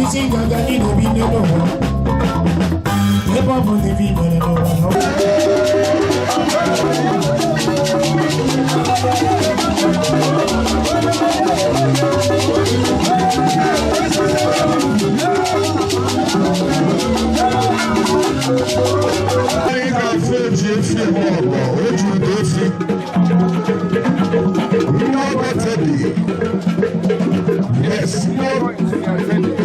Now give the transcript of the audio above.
Isi nganga anyị na-ebi n'elu ụwa. Ebe ọ bụ na ibi mere n'ụwa na Anyị ga-afụ eji efi eme ọgọ, o ji ụda efi. Nwa ọgọ Teddy. Yes, nwa.